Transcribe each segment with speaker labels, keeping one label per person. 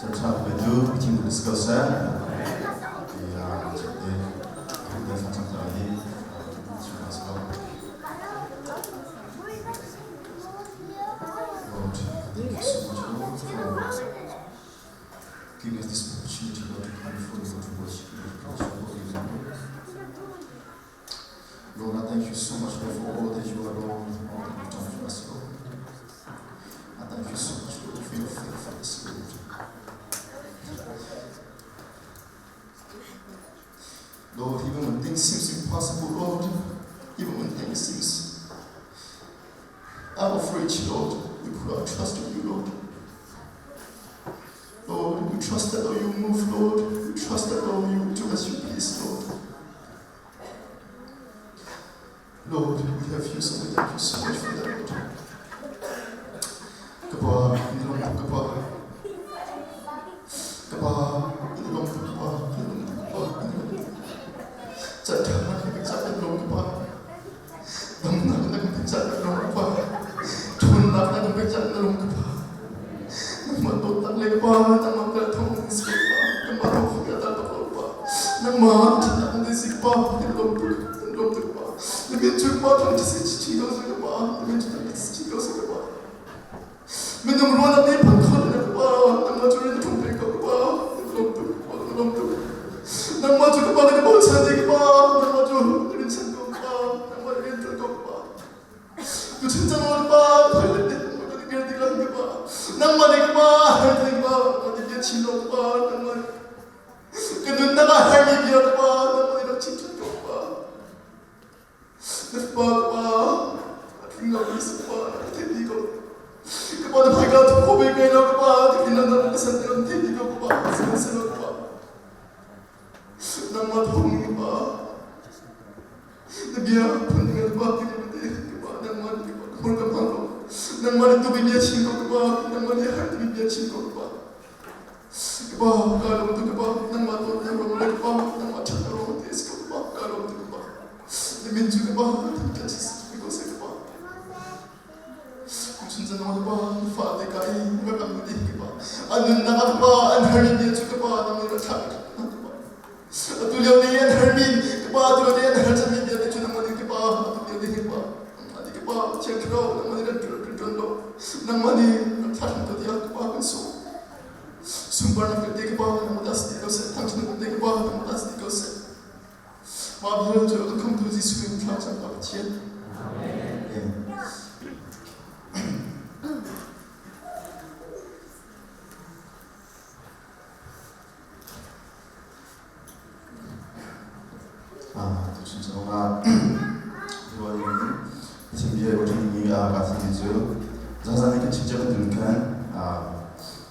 Speaker 1: Chanṭha petu Pathian kan si ko seh. Lord, thank you so much, Lord, for giving us this opportunity, Lord, to come before you, Lord, to worship you, Lord, praise your holy name, Lord. Lord, I thank you so much, Lord, for all that you are, Lord, all that you've done for us, Lord. I thank you so much, Lord, for your faithfulness, Lord. Lord, even when things seem impossible, Lord, even when things seem out of reach, Lord, we put our trust in you, Lord. Lord, we trust that, Lord, you move, Lord. We trust that, Lord, you do as you please, Lord. Lord, we have you, so we thank you so much for that, Lord. Kapa, kapa, kapa, kapa, kapa, Minung rual nih phun khon na pa nangmah cu rin thung pe ko pa lom tuk lom tuk nangmah cu ka pa ka bochan ding pa nangmah cu rin chan ko pa nangmah rin tul ko pa tu chin chan wan pa thai le te mo ka ti lang ka pa nangmah nih ka pa thai pa ka ti bia chin lo pa nangmah ka nunnak ah hermi bia ka pa nangmah nih rak chim chan ko pa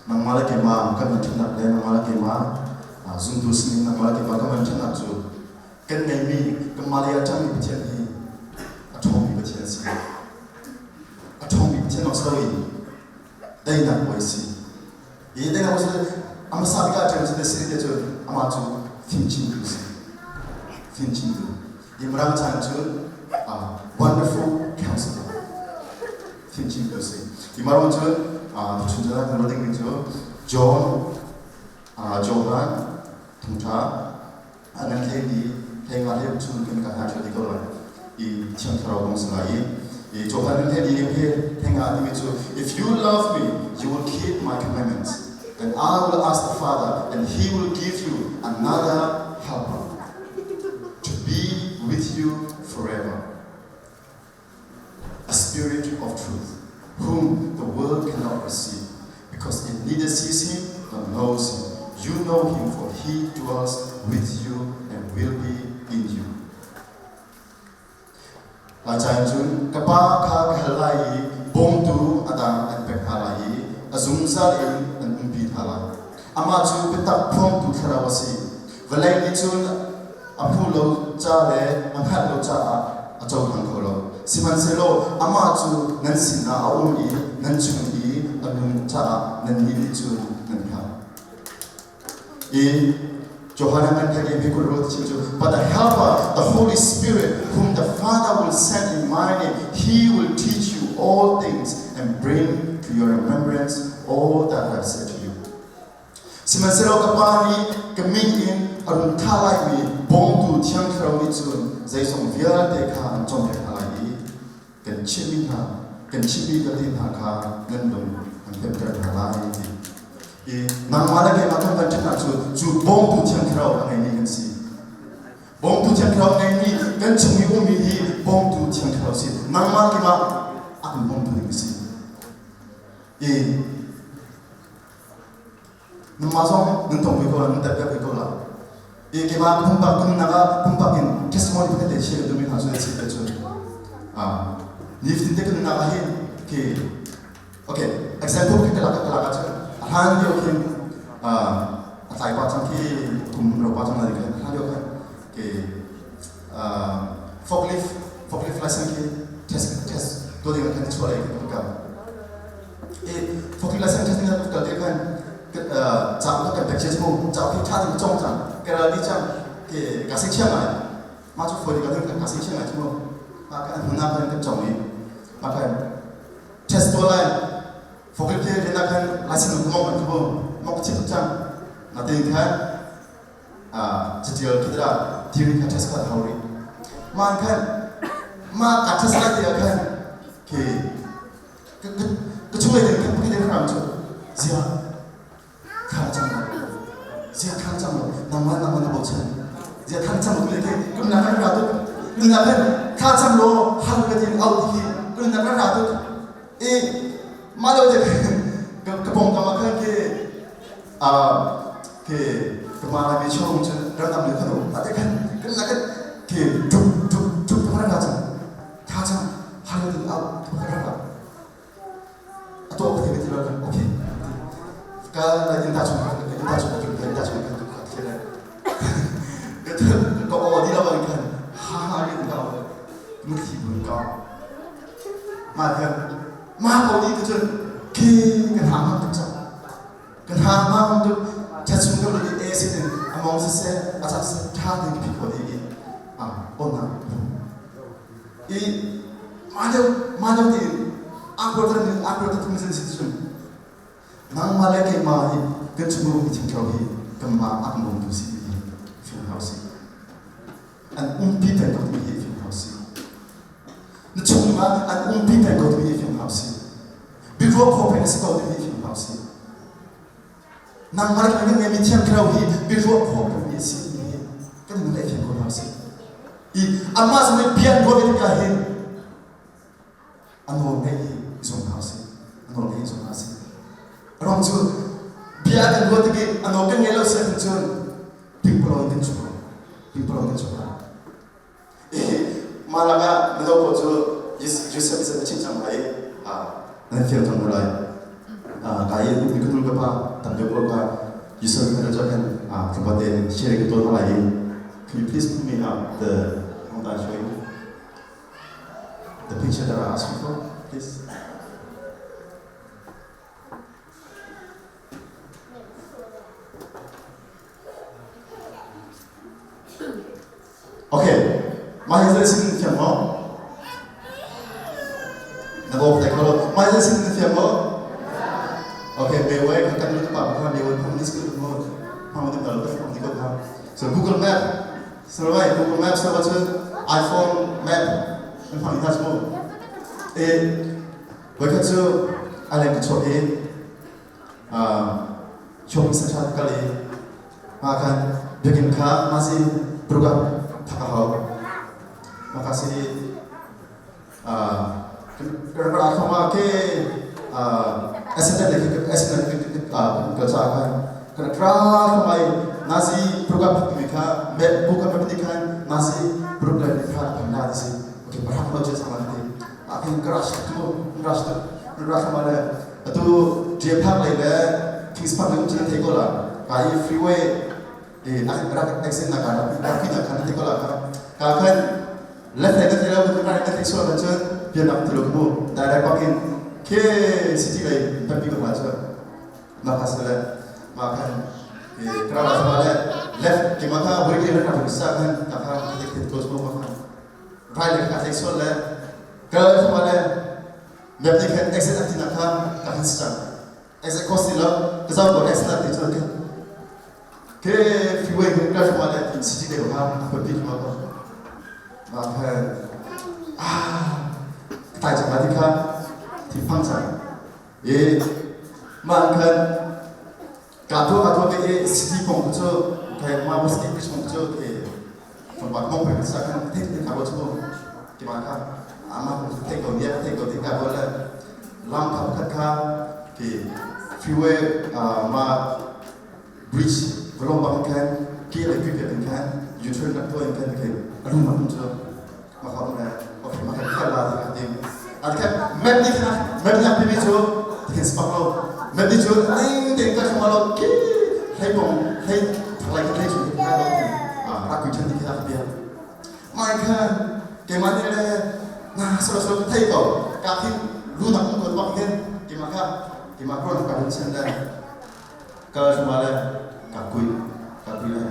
Speaker 2: Nangmah le keimah kan man ṭhatnak le nangmah le keimah zumtu sining nangmah le keimah kan man ṭhatnak cu kan ngeihmi kanmah lei ah ṭangmi Pathian hi a ṭhawngmi Pathian a si. A ṭhawngmi Pathian lawng si loin daihnak bawi a si. Hi daihnak bawi cu a hmasa bik ah ṭem cu si ti cun amah cu fimchimtu a si. Fimchimtu. Hi Mirang chan cun wonderful counselor. Fimchimtu a si. Hi Mirang cun tuchun chan ah kan ruah dingmi cu John Johan thawngṭha an hlei i hlei nga hlei chung kan ka hna ṭheo ti ko lai i Thiang Thlarau kong si lai i i Johan in hlei li he hlei nga timi cu if you love me you will keep my commandments then I will ask the Father and he will give you another helper to be with you forever a spirit of truth whom the world cannot receive because it neither sees him nor knows him you know him for he dwells with you and will be in you Laica in cun ka pa kha ka hal lai i bawmtu a dang an pek hna lai i a zungzal in an umpi hna lai. Amah cu biatak phuangtu thlarau a si. Vawlei nih cun a hmuh lo ca le a hngalh lo caah a cohlang kho lo. Sihmanhsehlaw amah cu nan sinah a um i nan chung i a nun caah nannih nih cun nan hngalh. I Johan an But the Helper, the Holy Spirit, whom the Father will send in my name, he will teach you all things and bring to your remembrance all that I have said to you. Sihmanhsehlaw ka Pa nih ka min in a run thlah laimi bawmtu Thiang Thlarau nih cun zeizong vialte kha an cawnpiak hna lai i kan chimhmi hna kan chimhmi vialte hna kha nan lung an pemter hna lai ti. I nangmah le keimah kan van ṭhen ahcun cu bawmtu Thiang Thlarau a ngeimi kan si. Bawmtu Thiang Thlarau ngeimi kan chung i ummi hi bawmtu Thiang Thlarau si. Nangmah keimah a kan bawmtu ding a si. I Nangmah zong nan tong ve ko la, nan tep ve ko la. I keimah pumpak ka nunnak ah pumpak in testimony pakhat te share ka duhmi hna cu na chim te cun nifatin te ka nunnak ah hin khi okay example pakhat ka lak ka lak ahcun a hlan lio khin a tlai pa cang khi kum ro pa cang lai khan a hlan lio khan ke forklift forklift license khi test test tuah ding khan chuah lei kan ka Forklift license test ding kal te khan cauk kan pek cia cu cauk hi ṭha tein cawng cang ka ral dih cang ke ka sing chiang ngai mah cu fawi ka ding ka sing chiang ngai cu ma kan hmun ah khan kan cawng i ma khan test tuah lai forklift khi rian ah khan license ka mong kan ku mong ka chim tuk cang na tein khan catial khi dah theory kha test kha hau rih ma khan ma ka test lai te ah khan ke Ka chunglei ding khan pakhat in hram cu zia thla cam lo zia thla cam lo nangmah nangmah na bochan zia thla cam lo le ke kun nak kan ra tuk kun nak kan thla cam lo hal ka tin au ti hi kun nak kan ra tuk i ma lo te ka pong ka ma khan ke a ke ka ma la mi chong chu ram dam le khan a te khan kan nak kan ke tuk tuk tuk ka ra cam Tha cang hal ding au ka rak ah a to ka ti lo okay ka in ta chung in ta chung ka in ta chung ka ka thil ka ka o di lo kan ha ha rin ka mu thi bun ka ma kan ma ko di tu chun ke kan ha ma tu chang kan ha ma tu cha chung ka lu e si tin among se se a cha se tha ding phi ko di a on na I mah lio tiin aa kuat thum zin si cun nangmah le keimah hi kan chung um thiang thlarau hi kanmah a kan bawmtu si ti hi fiang hau si. An umpi peng ko timi hi fiang hau si. Na chung ah an umpi peng ko timi hi fiang hau si. Biaruah khawh peng a si ko timi hi fiang hau si. Nangmah le kan ngeimi thiang thlarau hi biaruah khawh pengmi a si timi hi kan nun le fiang ko hna usih. I amah zong nih bia an ruah ve tikah hin a nawl ngeih hi zum hna usih. A nawl ngeih hi zum hna usih. A ruang cu bia kan ruah tik i a nawl kan ngeih lo si ahcun cun pingpalong in kan chuak. Pingpalong in kan chuak. Mah lakah mino pawl cu Joseph nih a chim cang lai i nan fiang cang lai. Ka i ukmi ka nu ka pa tam deuh pawl kha Joseph kha cu khan tlawmpal te share ka tuah hna lai i can you please put me up the one that I show you the picture that I asked you for please Okay, mah hi zei sin na thiam maw? Na bawk te kho lo. Mah hi zei sin na thiam maw? Okay, me wai kha kan lu pa kha me wai phang ni skill mo phang ni dal phang ni ko kha. So Google Map, so wai Google Map so chu iPhone map an phang ni ta chu. E wai kha chu aleng ka chuak i shopping center kal i mah khan biakinn kha mah si paruk ah phak a hau mah si rak thong ah ke accident le accident kal caah khan kan tra thong ai nasi paruk ah phak mi kha map book a map ni khan nasi paruk le ni kha phan na si okay parak lo che sang ti ah khin crash tu rush tu rush ma le atu Deer Park lei le Kings Park lei um cu nan thei ko la ka i freeway e rak exit na ka rak rak na khan thei ko la ka ka khan left lei ka thei lo ka right ka thei sual kan cun pian nak ti lo mu direct parking ke city lei tampi ka ma cu ma kha se le ma khan e kra la sama le left ke ma kha buri ke rak rak sa khan ka kha ka te close mo ma khan right le ka thei sual le ka sama le Map nih khan exit a tinak kha ka han si cang. Exit course ti lo, ka zoh ko exit a ti cu. Ke freeway ke ka hma le city le ha a pi hma ko. Ma kha ah tai chang la ti kha thi phang chang. E ma khan ka thua ka thua ke e city kong cu kai ma bus ke kong cu ke from ba mong pe sa kan thek thek ka bo chu ki ma kha ama thek ko dia thek ko ti ka bo le lam kha khat kha ke freeway ma bridge valong bang khan ke le pi pe khan u-turn nak to in khan ke alung ma chu ma kha le okay ma kha ka la ti kha ting at kha map ni kha map ni pi chu ti spak lo map ni chu ning te ka khama lo ki hlei pong hlei thlai ka hlei chu ka lo a ra ku chan ti kha bia mai kha ke ma ni le na so so thei ko ka thin lu nak ko bak hin ke ma kha ke ma ko ka rin chen le ka shuma le ka kui ka kui le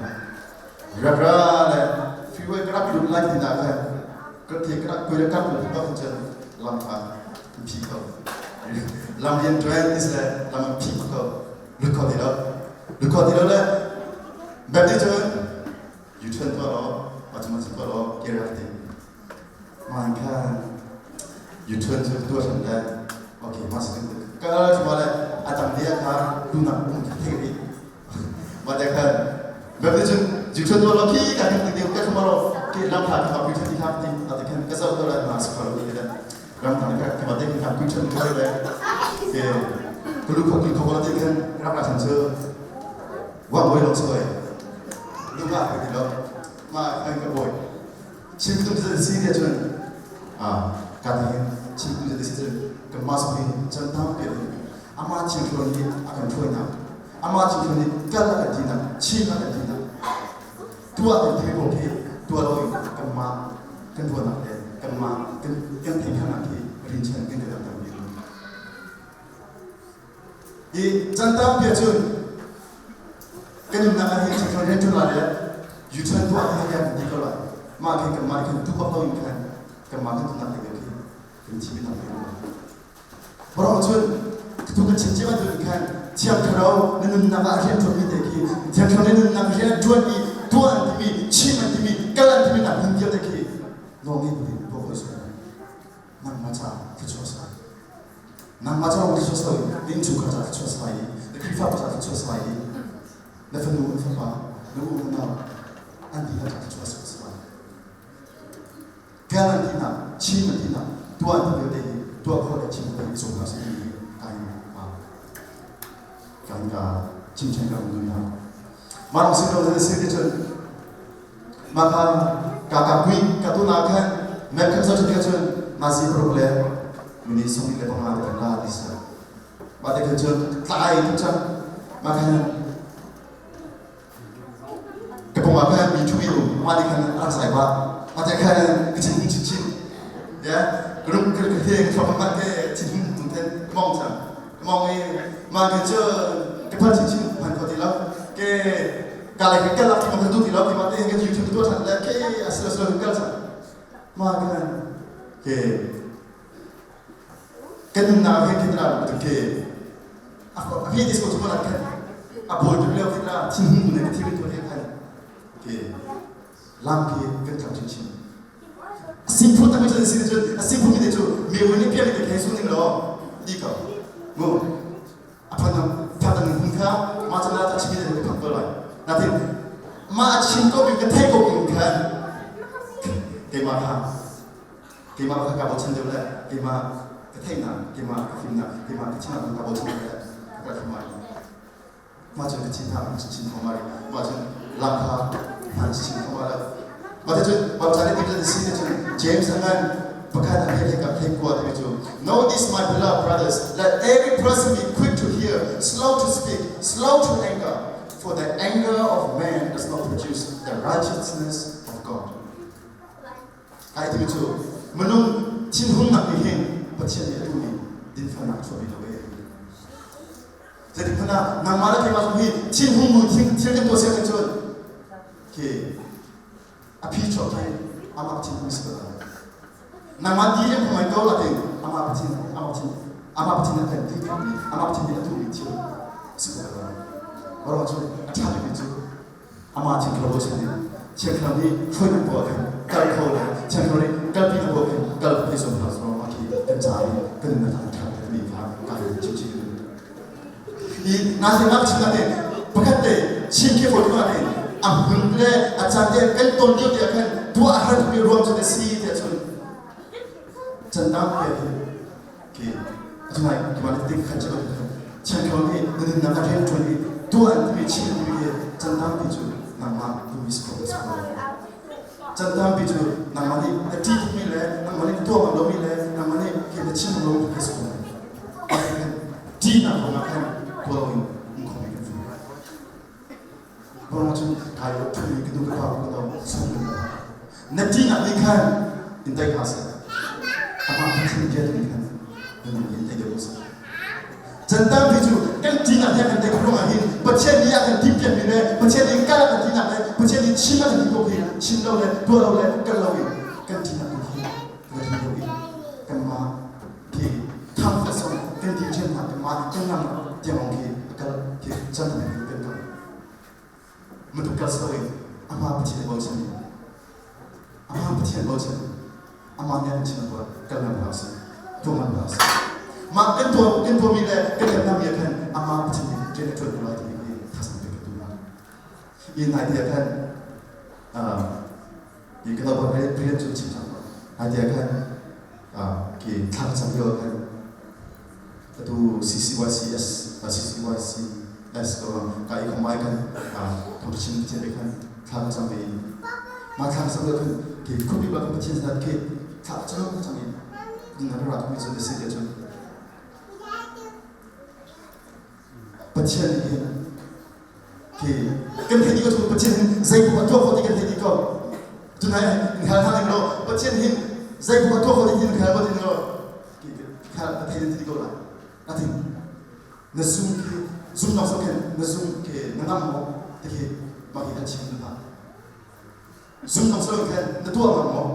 Speaker 2: ra ra le freeway ka rak lut lai ti na kha ka the ka rak kui le ka lut ba chen lam kha phi ko lam lian tuan is le lam phi ko lut kho ti lo lut kho ti lo le baptist chun u turn to lo ma chuma chu to lo ke rak ti man kha u turn chu tu than le okay ma sin ka chuma le atang dia kha tu nak um the ri ma de khan baptist chun u turn to lo khi ka ti ti ka chuma lo ke lam kha ka pu ti kha ti ate khan ka zo to la ma sa lo ni le ram thang ka ka ma de khan pu chen ko le ke ku lu kho ki kho ko te khan ram la chan chu wa boi lo soi lu ma ka ti lo ma khan ka boi chim tu tu si dia chun a ka ti chim tu tu si chun ka ma so hi chan tam pe ama chim thlo ni akan thoi na ama chim thlo ni kal ka ti na chim ka ti na tua kan ti ko khi tua lo kan ma kan tua nak le kan ma kan kan thei kha nak khi rin chen kan kan tam bi i chan tam pia chun kan um nak hi chun ren chun la le yu chen tua ti kan ti ko la ma khi kan ma kan tu pak lo in khan kan ma kan tu nak le khi kan chi bi tam bi Borong cun tu kan chim cia bantuk khan thiang thlarau na nunnak ah rian ṭuanmi te khi thiang thlarau na nunnak rian ṭuan i tuah an timi chim an timi kal an timi nak hmun vialte khi nawl ngei buin tuah khawh si nangmah ca thluachuah sa nangmah ca thluachuah sa na innchungkhar ca thluachuah sa i na Khrihfabu ca thluachuah sa i na fanu na fapa na u na nau an dihlak ca thluachuah sa Kal an tinak, chim an tinak, tuah an ti vialte hi tuah khawh le chim khawh hi cung hna sih ti kai kan ka chimchen ka um hna. Mah rong sin lo si ti cun mah kha ka ka kui ka tu na khan map khan so ti cun ma si prok le mini song le panga kan la ti sa. Mah te khan cun tlai tu cang mah khan Ka pawng ah khan mi ṭhu um mah nih khan a rak zai pah. Mah te khan ka thin hung chinchin. Ya, ka lung ka ka the ka thluak ka ke thin hung tung ten ka mong cang. Ka mong i mah ke cu ka phal chinchin phan kho ti lo. Ke ka lai ka kal ki ma tu ti lo ki ma te ka YouTube tu than le ke asilo silo kal cang. Mah khan ke kan nunnak he khin ra ke a phi dis ko chu la khan a bol tu leo khin ra thin hung ne thi tu he khan ke lam ki kan tham chin chin singphu tak chu sin chu a singphu mi te chu mi win ni pia mi te su ning lo di ko mu a phan phan dang hun kha ma chana ta chimi te phak ko lai na tin ma chin ko bi ka thei ko kin khan ke ma kha Keimah kha kaa bochan deuh le keimah ka theihnak, keimah ka fimnak, keimah ka chimnak kaa bochan deuh le ka kal thluahmah rih. Mah cun ka chin hna chin chin thluahmah rih. Mah cun lam kha hman chin thluahmah lo. Mah te cun Baptist nih ti si te cun James a ngan pakhat a hlei ka hlei kua timi cu Know this my beloved brothers let every person be quick to hear slow to speak slow to anger for the anger of man does not produce the righteousness of God. Kai timi cu minung thinhunnak nih hin Pathian nih a duhmi dinfelnak a chuahpi lo ee. Zeitik hmanh ah nangmah le keimah zong hi thinhung mu thil kan tuah siang cun khi a phi chuak khi amah thinhung si ko lai. Nangmah ti le phung ko la ting amah Pathian amah thin amah Pathian a kan ti amah Pathian nih a duhmi thil si ko lai. Mah ruang cu a ṭha bikmi cu Amah Thiang Thlarau bochan in Thiang Thlarau nih hruainak tuah khan kal kho le Thiang Thlarau nih kalpi na tuah khan kal hei zuam hna sawm mah khi kan ca i kan nunnak ah ṭha timi kha ka in chim chih i nain chim te pakhat te chim khi fawi te a hmun le a caan te kan ton lio te khan tuah a har tukmi ruang cu na si tiah cun chan tam te hin khi a chungai ki ma tik khan chim Thiang Thlarau nih na nunnak a rian ṭuan i tuah an timi chim an timi hi chan tampi cu nangmah timi si ko si ko. Chan tampi cu nangmah nih na ṭih tukmi le nangmah nih na tuah ngam lomi le nangmah nih khi na chim ngam lomi khi si ko. Ṭihnak ruangah khan tuah loin um kho mi kan si. Ruangah cun kai lo ṭhumi ka nu ka pa ka no sung na ṭihnak nih khan in tei hna seh. Amah Pathian bia nih khan na nun in tei deuh seh. Chan tampi cu kan ṭihnak he kan tei khawh ruangah hin Pathian nih a kan timhpiakmi le Pathian nih kal a kan tinak le Pathian nih chim a kan ti ko hi chim lo le tuah lo le kal lo in kan ṭihnak tu hi kan ṭih deuh i kanmah khi comfort zone kan ti ṭhiam hna kanmah kan ngam tiang khi a kal khi chan tampi kan kal. Matuk kal si loin amah Pathian bochan in amah Pathian bochan amah nih an chim tuah kal ngam hna usih tuah ngam hna usih mah kan tuah kan tuahmi le kan kan ngammi ah khan amah Pathian nih rian a ṭuan ko lai timi hi thazang pek ka duh hna i nai te ah khan i ka lo rian cu chim cang nai te ah khan ki thla ka cam lio ah khan Atu CCYCS CCYCS ko ka i khomai kan thawngṭha Pathian bia khan thla kan cam ve i mah thla kan cam lio khan ke khuapi ba kan Pathian sinah ke thla ka cam ka cam i na ka rat mi cu na si tiah cun Pathian nih hin ke kan theih dih ko cu Pathian hin zei paoh a tuah khawh ti kan theih dih ko tunai in hal hna ning law Pathian hin zei paoh a tuah khawh ti hin hal ko ti ning law kha na thei ti ko lai na thing na zum khi zum dong khin na zum ke na ngam maw ti khi mah hi kan chim na zum dong so khin na tuah ngam maw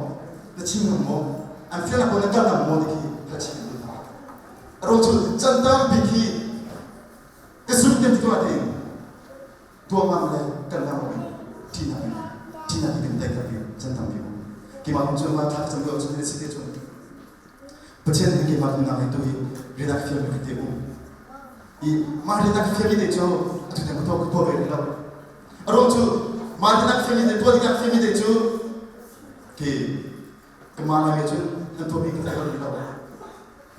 Speaker 2: na chim ngam maw an fial ko na kal ngam maw ti khi ka chim na ro cu chan tampi khi ka zum kan ti ko ati tuah ngam le kan ngam lo ṭihnak in ṭihnak in kan tei kha chan tampi keimah kong cu ma thla cam lio cun si te cun Pathian nih keimah nunnak hi tu hi rian a ka fialmi ka te um. I mah rian a ka fialmi te cu atu tiang ka tuah ka tuah ve rih lo. A ruang cu mah rian a ka fialmi te tuah ding a ka fialmi te cu ke kamah Laimi cun an tuahmi ka thei rih lo.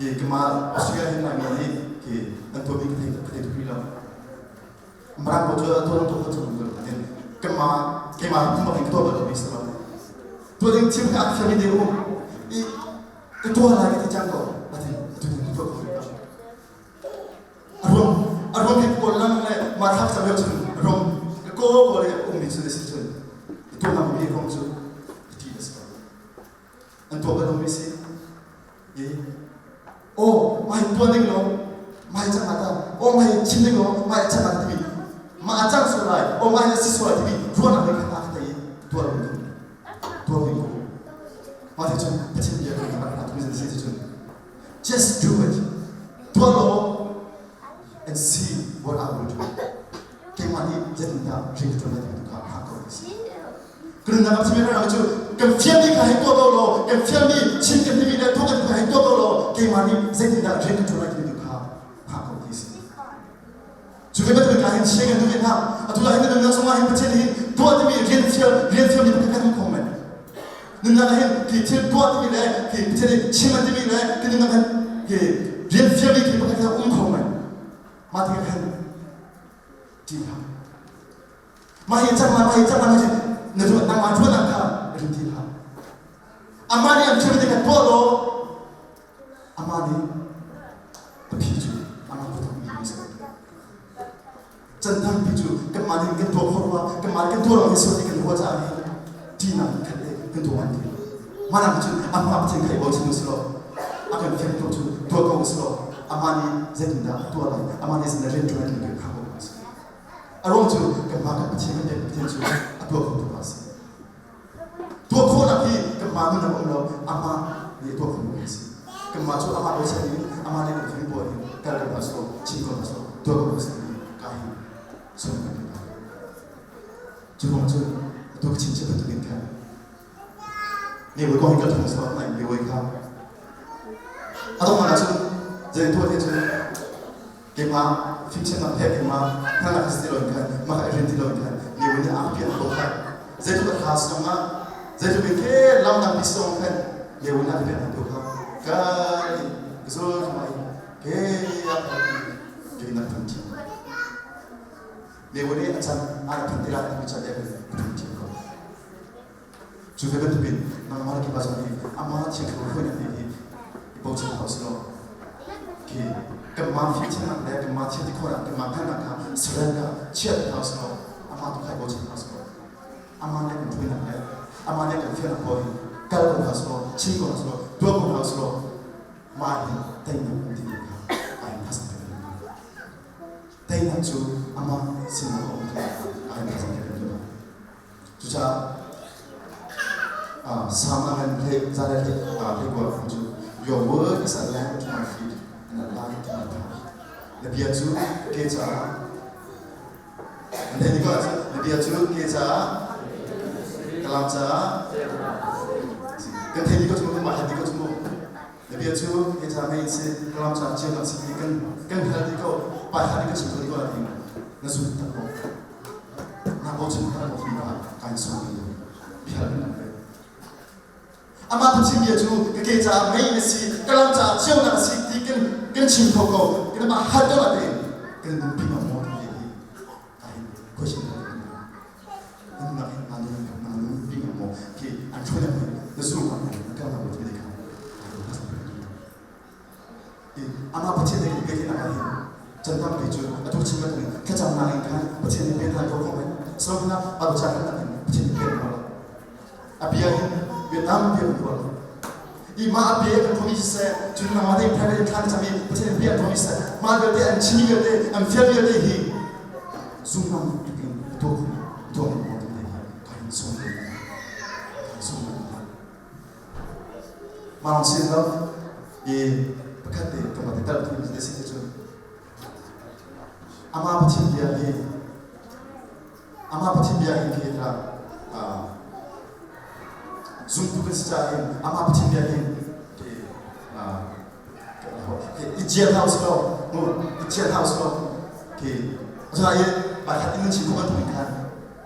Speaker 2: I kamah Australia hin Laimi nih ke an tuahmi ka thei ka thei tuk rih lo. Mirang pawl cu tuah tuah kho chung tin kamah keimah phung bak in ka tuah bal lomi si lo. Tuah ding thim ka a ka fialmi te um. I ka tuah lai ka ti cang ko ati atu tiang ka tuah kho rih lo a ruang a ruang hi kawl lang le mah thlak cam lio cun a ruang ka kaw kaw le ummi cu si cun ka tuah ngam mi ruang cu ti a si ko an tuah bal lomi si i aw mai tuah ding lo mai cang ata aw mai chim ding lo mai cang ata timi mah a cang sual lai aw mai a si sual timi ruahnak nih khan a ka tei tuah lo ding tuah ding ko mah ti cun Pathian bia kan rak rak tumi si cun just do it tuah law and see what I will do keimah nih zeitindah rian ka ṭuan lai timi tu kha hngak ko ti si Kan chim mi cu kan fialmi kha hei tuah ko law kan fialmi chim kan timi le tuah kan timi hei tuah ko law keimah nih zeitindah rian kan ṭuan lai timi tu kha hngak ko ti si. Cu ve bantuk ka hin chia kan duh ve hna. Atu la hin na nunnak chungah hin Pathian hin tuah timi rian fial rian fialmi pakhat kan um kho men. Nunnak ah hin khi thil tuah timi le khi Pathian nih chim an timi le khi nunnak hin khi rian fialmi thil pakhat kha um kho men. Mah tikah khan ṭih hlah. Mah hi cang lai, mah hi cang lai, na ruat nangmah ruahnak kha rin ti hlah. Amah nih an thil kha tuah law amah nih a phi cu amah kut mi a si. Can tampi cu kanmah nih kan tuah khawh rua, kanmah kan tuah lo hi sual kan ruah caah hi ṭihnak khat le kan tuah ngan ti. Mah nak cun amah Pathian kha i bochan u law a kan fiang tu cu tuah ko u law amah nih zeitindah a tuah lai, amah nih zeitindah rian ṭuan lai ti kha ko u A ruang cu kanmah kan Pathian kan biak Pathian cu a tuah khotu a si. Tuah khawhnak hi kanmah nun a um lo, amah nih a tuah khomi a si. Kanmah cu amah bochan in amah nih kan fing pawl in kal ko hna sawh, chim ko hna sawh, tuah ko hna sawh ti ka hi sung kan ti. Cu ruang. Ne wei kong hi ka thung sa nai ne wei kha. A dong ah cun zei tuah te cun keimah fimchimnak pek keimah hna ka si ti lo khan mah ka rin ti lo khan ne wei nih a pian ko kha. Zeitluk a tha si ah zeitluk in ke lam dang pi si khan ne wei nih a pian ko kha. Ka zul mai ke a ke na thang thi. Ne wei nih a chan a than ti la ti chan ya kan thi ko. Cu ve bantukin nangmah le keimah zong nih amah thiangthlarau hruainak nih hi i bochan hna usih law khi kanmah fimthiamnak le kanmah thil ti khawhnak kanmah hngalhnak kha surrender chiah hna usih law amah tu kha i bochan hna usih law amah nih kan hruainak le amah nih kan fialnak pawl hi kal ko hna usih law chim ko hna usih law tuah ko hna usih law mah hi teinak kan ti kha ai hmasak teinak cu amah sinah a um kha ai hmasak Cucaah Salm ah khan hlei za le hlei hlei kua cu Your word is a lamp to my feet and a light to my path. Na bia cu ke caah na ni ko na bia cu ke caah ka lam caah kan thei ni ko cu mah ni ko cu mu na bia cu ke caah mei si ka lam caah ceunak si ti kan kan hal ti ko pa hal kan chim ko ti ko na zum tak ko Na bochan tak ko kha kai sung phel na pe. Amah Pathian bia cu ka ke caah mei na si, ka lam caah ceunak na si ti kan kan chim kho ko. Kan mah hal ko la tein kan nunpi ma maw ti hi kai question ka kan nak hin na nun na nunpi ma maw khi an thua na na zu ma na ka na ti kha Amah Pathian nih biakinn ah hin chan tampi cu atu chim bantukin thlacamnak in khan Pathian nih bia hna ko ko men so hna Bible ca khan in Pathian nih bia ko a bia in bia tampi an ruat i mah a bia kan promise seh cun nangmah te private in thla na cam i Pathian nih bia an promise seh mah vialte an chimi vialte an fial vialte hi zumnam tukin tuah tuah mo ti te hi kai sung kai sung Mang sin lo i pakhat te ka te tal tu te si cun ama Pathian bia hi ama Pathian bia hi khi ta zumtu kan si caah hin ama Pathian bia hi i jial hau si lo mu i jial hau si lo khi asinain pakhat in nan chim khawh bantuk in khan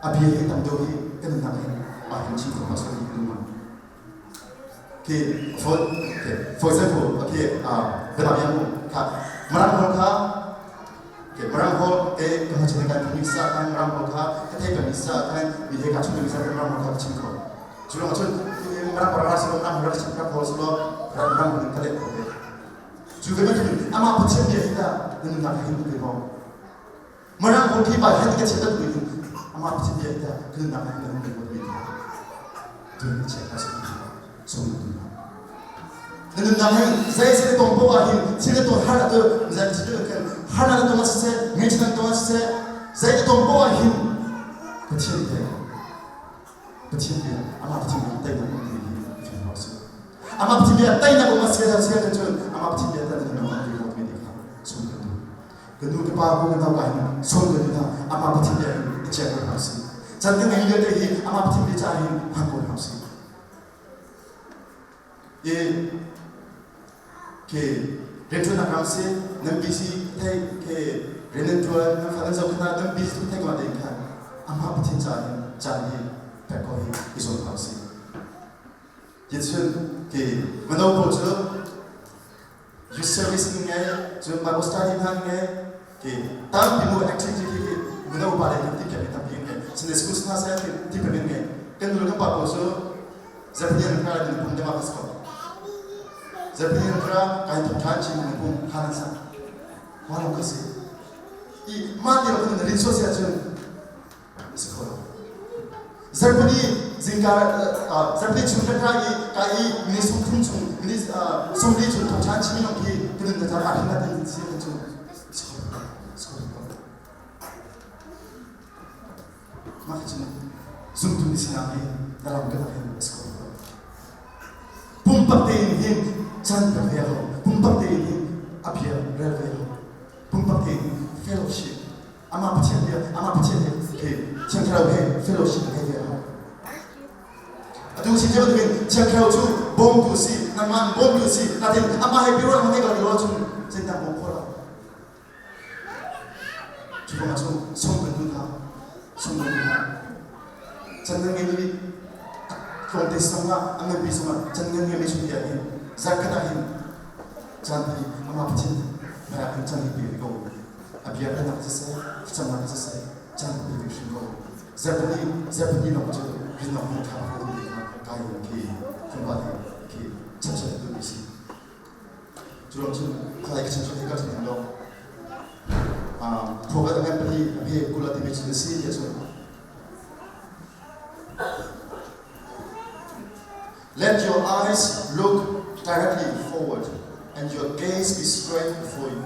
Speaker 2: a bia hi tam deuh hi kan nunnak hin pa hin chim khawh pasal hi kan Okay, for okay, for example, okay, berapa yang kha marang hol kha okay, marang hol ke ka ha kan misa kan marang hol kha ka thei kan misa kan mi he ka chung misa kan marang hol kha chim kho chu long chun marang hol ra silo marang hol ra chim hol silo marang hol ka le ko chu ve ma ama pathian bia hi ta nan nak hin pe mo Mirang hol khi bai het ka chiat tu in amah Pathian bia ta kan nak hin kan um mi tu ni check ka so so tu na nunnak hin zei se tong po ah hin thil to har tu zai chi tu kan har na tong se ngai chi tong se zei te tong po ah hin Pathian bia Pathian bia amah Pathian bia tai na um ti hi fi ho se amah Pathian bia tai na um se se cun amah Pathian bia ta na um ti ho ti kha sum kan tu Ka nu ka pa ku ka nau ka hin sawn ka hna amah Pathian bia hin i check ko hna usih. Chan kan ngei vialte hi amah Pathian bia caah hin hmang ko hna usih. I ke rianṭuannak ram si nan busy thei ke rian nan ṭuan nan fa nan zoh hna nan busy tuk thei ko tein khan amah Pathian caah hin caan hi pek ko hi i zuam hna usih. Cun ke mino pawl cu Youth service in ngei, cun Bible study hna ngei, ke tampi mu activity khi khi mino pa le kan ti tampi ngei. Sunday school hna sai ti pe ngei. Kan nu kan pa pawl cu Zephaniah kra din pum dema kas ko. Zephaniah kra kai thok than chin ni pum hanan sa. Ma lo ka si. I ma te lo kan rin so sia cun si kho lo. Zarhpini zingka zarhpini chung kan ra i ka i minute sum thum chung minute sumli chung thawng ṭhan chimi lawng khi ka nun na tar ah hin si kan cu si kho lo si kho lo mah khi cu zumtu ni sinak hi na ram kan hin si kho lo pumpak tein hin chan ka ve ho pumpak tein hin a bia rel ve ho pumpak tein fellowship Amah Pathian bia, amah Pathian he ke Thiang Thlarau he fellowship a ngei ve a hau. Atu Tu si cio bantukin Thiang Thlarau cu bawmtu si, nangmah bawmtu si, natin amah he biaruahnak ngei ko lo ahcun zeidah bawm khawh lo. Cu ruangah cu sung kan duh hna, sung kan duh hna. Chan ngan ngei mi tlawmte songah a nganpi songah chan ngan ngei mi chung tiah hin zarkhat ah hin caan hi amah Pathian hmai ah khan chan hi pe ko. A bia kalnak siseh, thlacamnak siseh, caan pe ve hrim ko. Zarhpini zarhpini lawng cu rinnak hmun ṭha ko ti kha kai in khi tlawmpal hi khi chapchap tu mi si. Cu ruang cun khalai ka chim hi ka chim lo. Prophet a ngan pali a phe kula timi cu na si tiah cun Let your eyes look directly forward and your gaze be straight before you.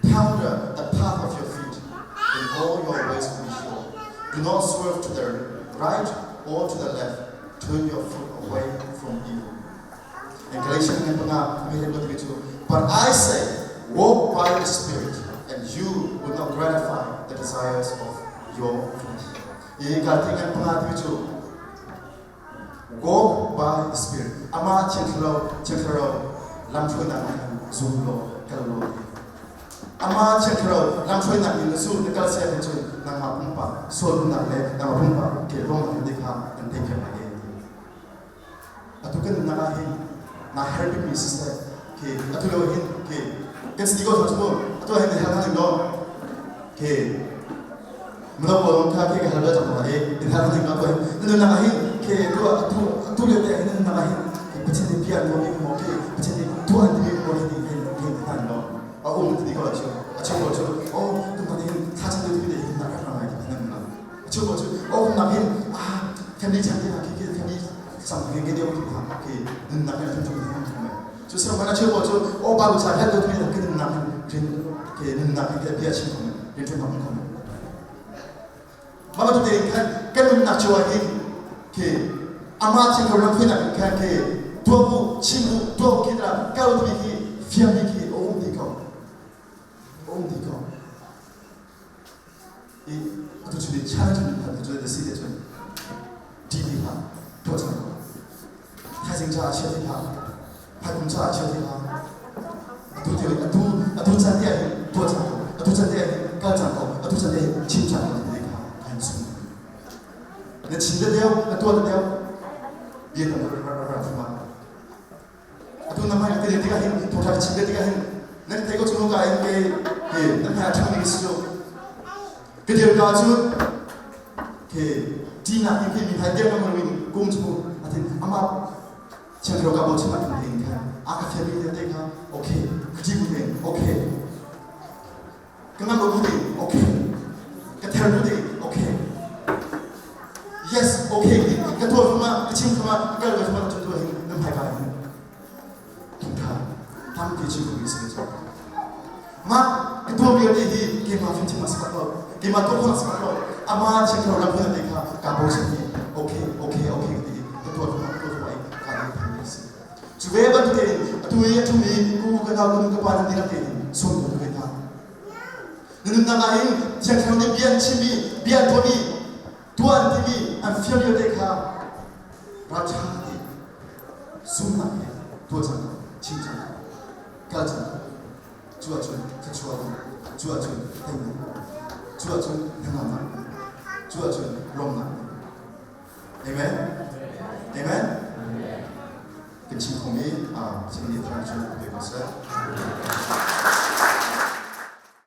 Speaker 2: Ponder the path of your feet, in all your ways be sure. Do not swerve to the right or to the left. Turn your foot away from evil. In Galatians But I say, walk by the Spirit, and you will not gratify the desires of your flesh. Walk by the Spirit. Amah Thiang Thlarau, Thiang Thlarau lamhruainak nih khan zum law kal law ti. Amah Thiang Thlarau lamhruainak in na zul na kal siah cun nangmah pumpak sualnak le nangmah pumpak ke ruangnak te kha an tei piak lai ti. Atu kan nunnak ah hin na her bikmi siseh ke atu lo hin ke kan si ko cu atu hin hal hal law ke mino pawl kha ke ka hal cang ko e in hal hal law hin na nunnak ah hin ke tu atu atu le te hin na nunnak ah hin ke Pathian nih bia mo mi mo ke Pathian nih tu an ti mo hi ni hin hin han lo a um ti ko chu a chu ko chu o tu ma hin tha chan tu te hin na ka ngai ti nan la a chu ko chu o nak hin ah family chan te ke ke family sang ke ke deu tu ha ke nunnak hin tu tu hin chu sang mana chu ko chu o ba lu cha het tu tu ke nunnak hin rin ke nunnak hin ke bia chim ko rin tu ma ko ma tu te khan kan nunnak chu hin ke ama thil ko lam phuinak khan ke tua bu chim bu tua ki ra kal tu ki fiam ni ki o um ti ko um ti ko i atu chu ni challenge ni phan tu chu si te chu ti ti ha to chan ko thaizing cha chia ti ha phaikum cha chia ti ha atu ti atu atu chan ti hin to chan ko atu chan ti hin kal chan ko atu chan ti hin chim chan ko ti kha kan sum na chim de deu na tuan de deu bia tam ra ra ra thuma atu na mai te tikah hin thawtha chim te tikah hin nan thei ko chung ka in ke ke nan hai thang ni si ke dir ka chu ke ti na in ke mi thai der ka win kum chu atin ama chiang thro ka bo chim atin ding kha a ka fia mi te kha okay ka ji bu te okay ka ngam bu te okay ka ther bu te okay yes okay ka tuar khama ka chim khama ka kal khama ka tu hin nam hai ka hin thungtha tampi chim ko si cho ma ka tuar mi te hi ke ma fin chim ma ko ke ma to ko sa ko ama chim ko lam hin te kha ka bo chim hi okay okay okay ti ka tuar khama ka tuar khama ka ni than si chu ve ban te atu i thu mi ku ka na ku ka pa nan ni te sum ko te ta nunnak ah hin Thiang Thlarau nih bia an chimmi bia an tuahmi tuah an timi an fial lio te kha ralṭha te zumhnak he tuah cang ko chim cang ko kal cang ko cu ahcun thluachuah um cu ahcun teinak cu ahcun hnangamnak cu ahcun lawmhnak Amen Amen kan chim khomi Pathian nih thar cu pe ko seh.